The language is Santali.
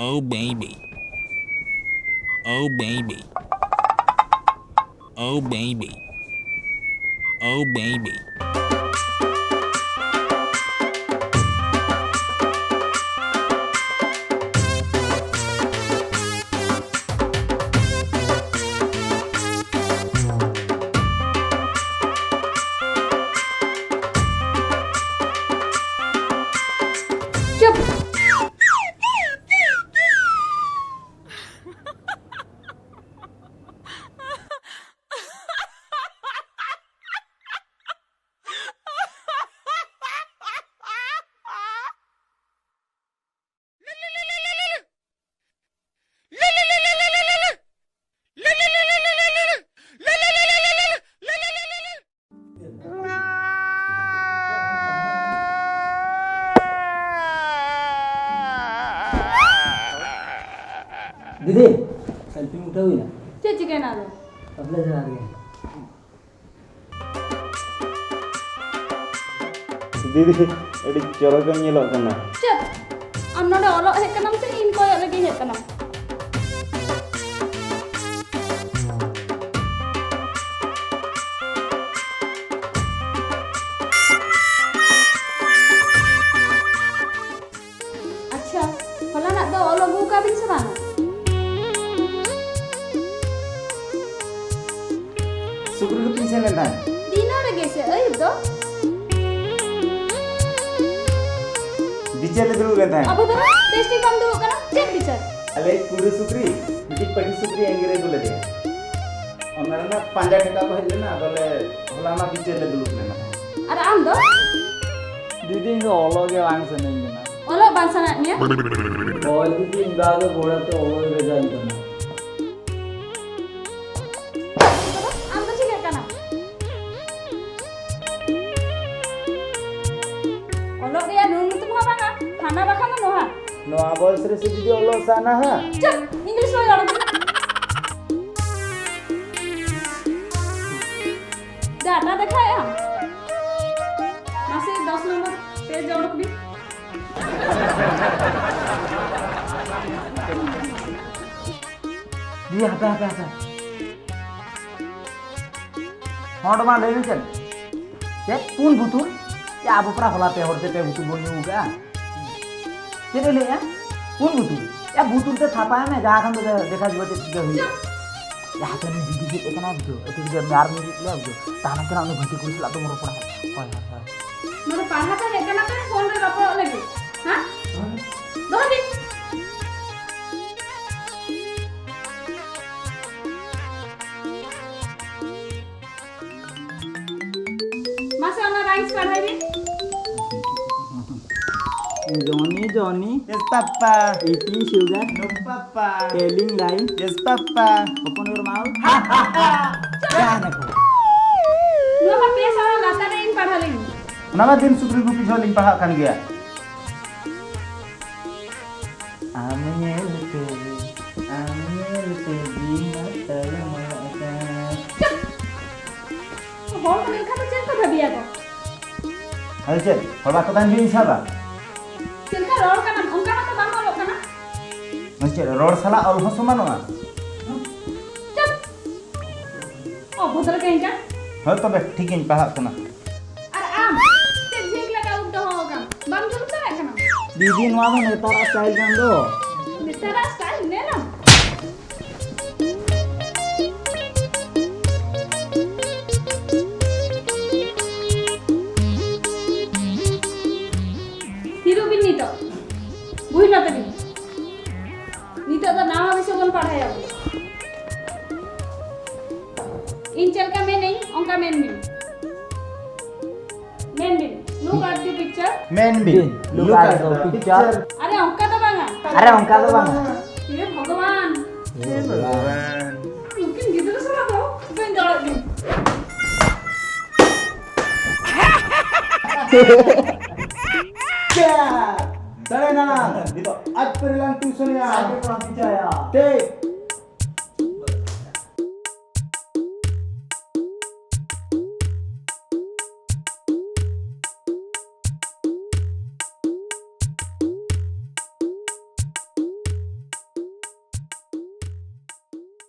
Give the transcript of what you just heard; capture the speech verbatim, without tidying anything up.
Oh baby. Oh baby. Oh baby. Oh baby. ᱪᱩᱯ᱾ ᱫᱤᱫᱤ, selfie ᱩᱴᱷᱟᱹᱣ ᱦᱩᱭᱱᱟ᱾ ᱪᱮᱫ ᱪᱤᱠᱟᱹᱭᱮᱱᱟ ᱟᱫᱚ? ᱟᱯᱱᱟ ᱡᱚᱦᱟᱨ ᱜᱮ᱾ ᱫᱤᱫᱤ, ᱟᱹᱰᱤ ᱪᱚᱨᱚᱠᱮᱢ ᱧᱮᱞᱚᱜ ᱠᱟᱱᱟ᱾ ᱪᱮᱫ? ᱟᱢ ᱱᱚᱰᱮ ᱚᱞᱚᱜ ᱦᱮᱡ ᱠᱟᱱᱟᱢ ᱥᱮ ᱤᱧ ᱠᱚᱭᱚᱜ ᱞᱟᱹᱜᱤᱫ ᱦᱮᱡ ᱠᱟᱱᱟᱢ? ᱟᱪᱪᱷᱟ, ᱦᱚᱞᱟᱱᱟᱜ ᱫᱚ ᱚᱞ ᱟᱹᱜᱩ ᱟᱠᱟᱫ ᱵᱤᱱ ᱥᱮ ᱵᱟᱝ? ᱥᱩᱠᱨᱤ ᱜᱩᱯᱤᱧ ᱥᱮᱱ ᱞᱮᱱ ᱛᱟᱦᱮᱸᱫ᱾ ᱫᱤᱱᱟᱹᱢ ᱨᱮᱜᱮ ᱥᱮ ᱟᱹᱭᱩᱵ ᱫᱚ? ᱵᱤᱪᱟᱹᱨ ᱞᱮ ᱫᱩᱲᱩᱵ ᱞᱮᱱ ᱛᱟᱦᱮᱸᱫ᱾ ᱟᱵᱚ ᱫᱚ ᱵᱮᱥ ᱴᱷᱤᱠ ᱵᱟᱢ ᱫᱩᱲᱩᱵ ᱠᱟᱱᱟ, ᱪᱮᱫ ᱵᱤᱪᱟᱹᱨ? ᱟᱞᱮ ᱠᱩᱲᱤ ᱥᱩᱠᱨᱤ ᱢᱤᱫᱴᱤᱡ ᱯᱟᱹᱴᱷᱤ ᱥᱩᱠᱨᱤ ᱟᱸᱜᱤᱨ ᱟᱹᱜᱩ ᱞᱮᱫᱮᱭᱟ᱾ ᱚᱱᱟ ᱨᱮᱱᱟᱜ ᱯᱟᱸᱡᱟ ᱴᱷᱮᱠᱟ ᱠᱚ ᱦᱮᱡ ᱞᱮᱱᱟ, ᱟᱫᱚ ᱞᱮ ᱦᱚᱞᱟ ᱢᱟ ᱵᱤᱪᱟᱹᱨ ᱞᱮ ᱫᱩᱲᱩᱵ ᱞᱮᱱᱟ᱾ ᱟᱨ ᱟᱢ ᱫᱚ? ᱫᱤᱫᱤ, ᱤᱧ ᱫᱚ ᱚᱞᱚᱜ ᱜᱮ ᱵᱟᱝ ᱥᱟᱱᱟᱧ ᱠᱟᱱᱟ᱾ ᱚᱞᱚᱜ ᱵᱟᱝ ᱥᱟᱱᱟᱭᱮᱫ ᱢᱮᱭᱟ? ᱦᱳᱭ ᱫᱤᱫᱤ, ᱤᱧ ᱫᱚ ᱟᱫᱚ ᱵᱚᱲᱚ ᱛᱮ ᱚᱞᱚᱜ ᱤᱧ ᱵᱷᱮᱡᱟᱧ ᱠᱟᱱᱟ᱾ ᱟᱢ ᱫᱚ ᱪᱤᱠᱟᱹᱜ ᱠᱟᱱᱟᱢ? ᱚᱞᱚᱜ ᱨᱮᱭᱟᱜ ᱱᱩᱱ ᱧᱩᱛᱩᱢ ᱦᱚᱸ ᱵᱟᱝᱟ, ᱦᱟᱱᱟ ᱵᱟᱠᱷᱟᱱ ᱫᱚ ᱱᱚᱣᱟ᱾ ᱱᱚᱣᱟ ᱵᱚᱭᱮᱥ ᱨᱮ ᱥᱮ ᱫᱤᱫᱤ ᱚᱞᱚᱜ ᱥᱟᱱᱟ ᱦᱟ? ᱪᱩᱯ, ᱤᱝᱞᱤᱥ ᱵᱟᱭ ᱨᱚᱲ ᱠᱟᱱᱟ᱾ ᱰᱟᱴᱟ ᱫᱮᱠᱷᱟᱣᱮᱫ ᱟᱢ? ᱢᱟᱥᱮ ᱫᱚᱥ ᱱᱚᱢᱵᱚᱨ ᱯᱮᱡᱽ ᱚᱰᱚᱠ ᱵᱤᱱ᱾ ᱤᱭᱟᱹ, ᱦᱟᱯᱮ, ᱦᱟᱯᱮ, ᱦᱟᱯᱮ᱾ ᱦᱚᱸ, ᱰᱚᱢᱟ, ᱞᱟᱹᱭ ᱢᱮ ᱪᱮᱫ? ᱪᱮᱫ? ᱯᱩᱱ ᱵᱩᱛᱩᱞ? ᱭᱟ, ᱟᱵᱚ ᱯᱮᱲᱟ ᱦᱚᱞᱟ ᱯᱮ ᱦᱚᱲ ᱛᱮ ᱯᱮ ᱵᱩᱛᱩᱞ ᱵᱚᱱ ᱧᱩ ᱟᱠᱟᱜᱼᱟ᱾ ᱪᱮᱫ ᱮ ᱞᱟᱹᱭᱮᱜᱼᱟ? ᱯᱩᱱ ᱵᱩᱛᱩᱞ? ᱭᱟ, ᱵᱩᱛᱩᱞ ᱛᱮ ᱛᱷᱟᱯᱟᱭ ᱢᱮ, ᱡᱟᱦᱟᱸ ᱠᱷᱟᱱ ᱫᱚ ᱫᱮᱠᱷᱟ ᱡᱩᱣᱟ ᱪᱮᱫ ᱪᱤᱠᱟᱹ ᱦᱩᱭᱩᱜᱼᱟ᱾ ᱭᱟ, ᱦᱟᱯᱮ, ᱱᱩᱭ ᱫᱤᱫᱤ ᱦᱮᱡ ᱟᱠᱟᱱᱟ, ᱵᱩᱡᱷᱟᱹᱣ᱾ ᱟᱹᱛᱩ ᱨᱮᱜᱮ ᱟᱨ ᱢᱤᱫ ᱞᱮ ᱵᱩᱡᱷᱟᱹᱣ᱾ ᱛᱟᱭᱱᱚᱢ ᱛᱮ ᱱᱟ ᱩᱱᱤ ᱵᱷᱟᱹᱴᱤ ᱠᱩᱲᱤ ᱥᱟᱞᱟᱜ ᱫᱚ ᱨᱚᱯᱚᱲᱟ᱾ ᱦᱳᱭ, ᱦᱳᱭ, ᱦᱳᱭ᱾ ᱱᱚᱰᱮ ᱯᱟᱲᱦᱟᱣ ᱛᱮ ᱦᱮᱡ ᱠᱟᱱᱟ ᱯᱮ, ᱯᱷᱳᱱ ᱨᱮ ᱨᱚᱯᱚᱲᱚᱜ ᱞᱟᱹᱜᱤᱫ? ᱦᱮᱸ? ᱫᱚᱦᱚᱭ ᱵᱤᱱ᱾ ᱢᱟᱥᱮ ᱚᱱᱟ rhymes ᱯᱟᱲᱦᱟᱭ bin. Johnny, Johnny. Yes, Papa. Eating sugar. No, Papa. Telling lie. Yes, Papa. Open your mouth. ᱡᱟᱦᱟᱸ ᱱᱟᱠᱚ᱾ ᱱᱚᱣᱟ ᱢᱟ ᱯᱮ ᱥᱟᱶ ᱞᱟᱛᱟᱨ ᱨᱮ ᱤᱧ ᱯᱟᱲᱦᱟᱣ ᱞᱮᱱ᱾ ᱚᱱᱟ ᱢᱟ ᱫᱤᱱ ᱥᱩᱠᱨᱤ ᱜᱩᱯᱤ ᱡᱚᱦᱚᱜ ᱞᱤᱧ ᱯᱟᱲᱦᱟᱜ ᱠᱟᱱ ᱜᱮᱭᱟ᱾ ᱟᱢ ᱧᱮᱞᱛᱮ, ᱟᱢ ᱧᱮᱞᱛᱮ ᱡᱤᱣᱤ ᱢᱟᱨᱥᱟᱞ ᱢᱚᱜ ᱟᱠᱟᱱ᱾ ᱦᱚᱲ ᱠᱚ ᱢᱮᱱᱠᱷᱟᱱ ᱫᱚ ᱪᱮᱫ ᱠᱚ ᱵᱷᱟᱹᱵᱤᱭᱟ ᱠᱚ? ᱟᱫᱚ ᱪᱮᱫ, ᱦᱚᱲ ᱵᱟᱠᱚ ᱛᱟᱦᱮᱱ ᱡᱩᱫᱤ ᱤᱧ ᱥᱟᱵᱟ? ᱪᱮᱫ ᱞᱮᱠᱟ ᱨᱚᱲ ᱠᱟᱱᱟᱢ, ᱚᱱᱠᱟ ᱢᱟᱛᱚ ᱵᱟᱝ ᱚᱞᱚᱜ ᱠᱟᱱᱟ᱾ ᱢᱟᱱᱮ ᱪᱮᱫ, ᱨᱚᱲ ᱥᱟᱞᱟᱜ ᱚᱞ ᱦᱚᱸ ᱥᱚᱢᱟᱱᱚᱜᱼᱟ? ᱪᱩᱯ! ᱚᱵᱷᱚᱫᱨᱚ ᱠᱟᱹᱦᱤ ᱠᱟᱱ᱾ ᱦᱳᱭ, ᱛᱚᱵᱮ ᱴᱷᱤᱠ ᱤᱧ ᱯᱟᱲᱦᱟᱜ ᱠᱟᱱᱟ᱾ ᱟᱨ ᱟᱢ ᱪᱮᱫ ᱡᱷᱤᱸᱠ ᱞᱮᱠᱟ ᱩᱵ ᱫᱚᱦᱚ ᱟᱠᱟᱱ? ᱵᱟᱢ ᱡᱩᱞᱩᱯ ᱫᱟᱲᱮᱭᱟᱜ ᱠᱟᱱᱟ? ᱫᱤᱫᱤ, ᱱᱚᱣᱟ ᱫᱚ ᱱᱮᱛᱟᱨᱟᱜ style ᱠᱟᱱ ᱫᱚ᱾ ᱱᱮᱛᱟᱨᱟᱜ style? ᱧᱮᱞᱟᱢ᱾ ᱛᱷᱤᱨᱚᱜ ᱵᱤᱱ ᱱᱤᱛᱚᱜ᱾ ᱵᱩᱡᱽ ᱱᱟ ᱛᱟᱹᱵᱤᱱ? ᱱᱤᱛᱚᱜ ᱫᱚ ᱱᱟᱣᱟ ᱵᱤᱥᱚᱭ ᱵᱚᱱ ᱯᱟᱲᱦᱟᱭᱟ ᱵᱚᱱ᱾ ᱤᱧ ᱪᱮᱫ ᱞᱮᱠᱟ ᱢᱮᱱᱟᱹᱧ, ᱚᱱᱠᱟ ᱢᱮᱱ ᱵᱤᱱ᱾ ᱢᱮᱱ ᱵᱤᱱ, look at the picture. Main bin, look at the picture. ᱟᱨᱮ, ᱚᱱᱠᱟ ᱫᱚ ᱵᱟᱝᱟ᱾ ᱟᱨᱮ, ᱚᱱᱠᱟ ᱫᱚ ᱵᱟᱝᱟ᱾ ᱦᱮ ᱵᱷᱚᱜᱚᱵᱟᱱ᱾ ᱦᱮ ᱵᱷᱚᱜᱚᱵᱟᱱ᱾ ᱱᱩᱠᱤᱱ ᱜᱤᱫᱽᱨᱟᱹ ᱥᱟᱞᱟᱜ ᱫᱚ ᱵᱟᱹᱧ ᱫᱟᱲᱮᱭᱟᱜ ᱠᱟᱱᱟ᱾ ᱥᱟᱲᱮ ᱱᱟᱱᱟ, ᱱᱤᱛᱚᱜ ᱟᱡ ᱯᱮ ᱨᱮᱞᱟᱝ ᱴᱤᱭᱩᱥᱚᱱᱮᱭᱟ᱾ ᱟᱡ ᱯᱮ ᱨᱮᱞᱟᱝ ᱴᱤᱭᱩᱥᱚᱱᱮᱭᱟ᱾ ᱴᱷᱤᱠ᱾